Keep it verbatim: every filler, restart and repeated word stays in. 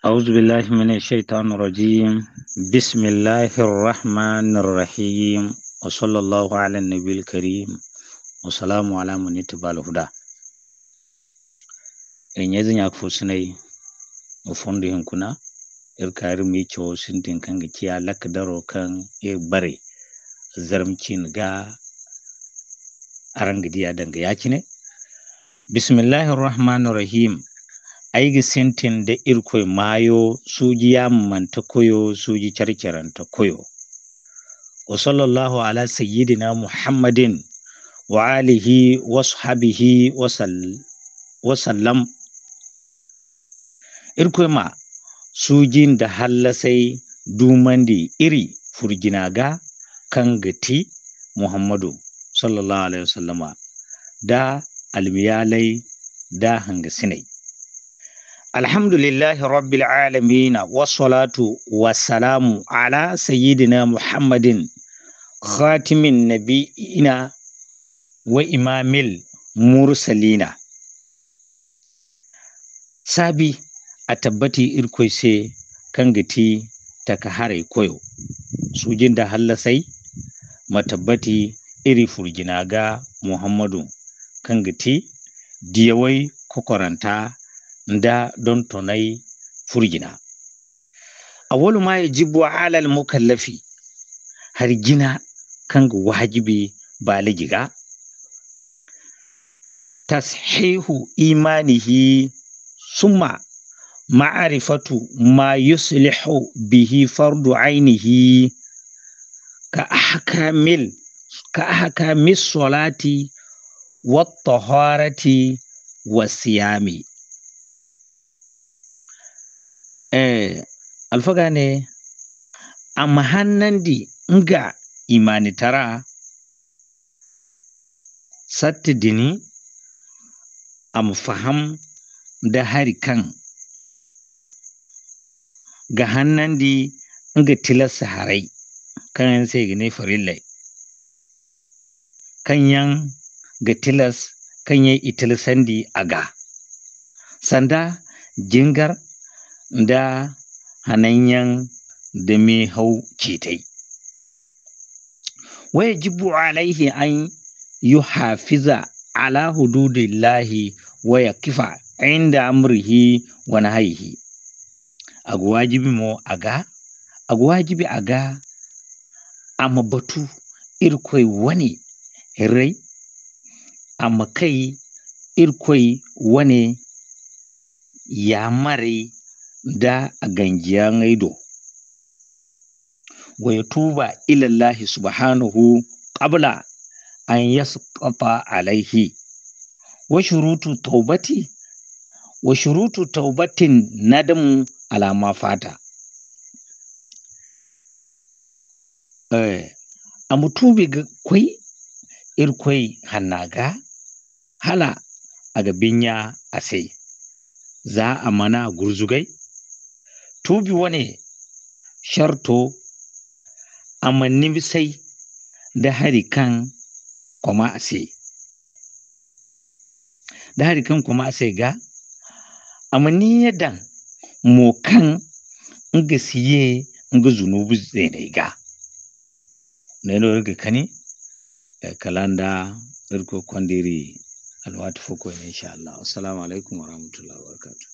أعوذ بالله من الشيطان الرجيم. بسم الله الرحمن الرحيم. وصلى الله على النبي الكريم. والسلام على من اتبع الهدى. Iri ɲayze ɲa-ka-fo-sinay, wa fondo hinkuna, iri ka iri ma iri cawo sintin kaŋ ga ciya lakka daro kaŋ iri bare zarma ciine ga, araŋ ga diya danga ya-cine. Bismillahir Rahmanir Rahim. Ay ga sintin da Irkoy maayo, suuji yaamamante koyo, suuji care-carante koyo. Wa sallallahu ala sayyidina Muhammadin wa alihi wa sahbihi wa sal-, wa sallam. Irkoy ma suuji nda hallasay duumandi iri furjina ga, kaŋ ga ti Muhammadu, sallallahu alaihi wasallama, da almiyaalay da hangasinay. Alhamdulillahi rabbil alamina, wassalatu wassalamu ala sayyidina Muhammadin, khatimin nabiyina wa imamil mursalina. Saabi a tabbati Irkoy se, kaŋ ga ti taka haray koyo. Suuji nda hallasay ma tabbati iri furjina ga Muhammadu, kaŋ ga ti diyawey kokoranta nda dontoney furjina. Awwalu ma yajibu ala al-mukallafi, hari jina kaŋ ga waajibi baaliji ga, tashihu imanihi, summa ma'rifatu ma yuslihu bihi fardu ainihi, ka ahkamil, ka ahkami salati wa taharati wa siyami. Eh, alfaga ne, a ma hannandi nga imaanitara, satti dini, a ma faham da hari kaŋ ga hannandi nga tilas haray, kaŋ yaŋ se i ga ne farilley. Kaŋ yaŋ ga tilas, kaŋ yaŋ i tilasandi a ga, sanda jingar nda hananyaŋ da meehaw ciitay. Wa yajibu alayhi an yuhafiza ala hududillahi wa yakifa inda amrihi wa nahyihi. A ga waajibi mo a ga, a ga waajibi a ga, a ma batu Irkoy wane ray, a ma kay Irkoy wane yaamarey nda a ganjiyaŋey do. Wa yatuba ila Allahi subhanahu qabla an yasqata alayhi. Wa shurutu tawbati, wa shurutu tawbatin nadamu ala ma fata. Eh, a ma tuubi ga koy Irkoy hanna ga, hala a ga binya a se. Za a mana gurzugay, tuubi wane sharto, a ma nimisay da hari kaŋ koma a se. Da hari kaŋ koma a se ga, a ma niya daŋ mo kaŋ nga si ye nga zunubu zeeney ga. Ne no iri ga kani, eh, kala nda Irkoy konda iri alwaati fo koyne, insha Allah. Assalamu alaikum warahmatullahi wabarakatuh.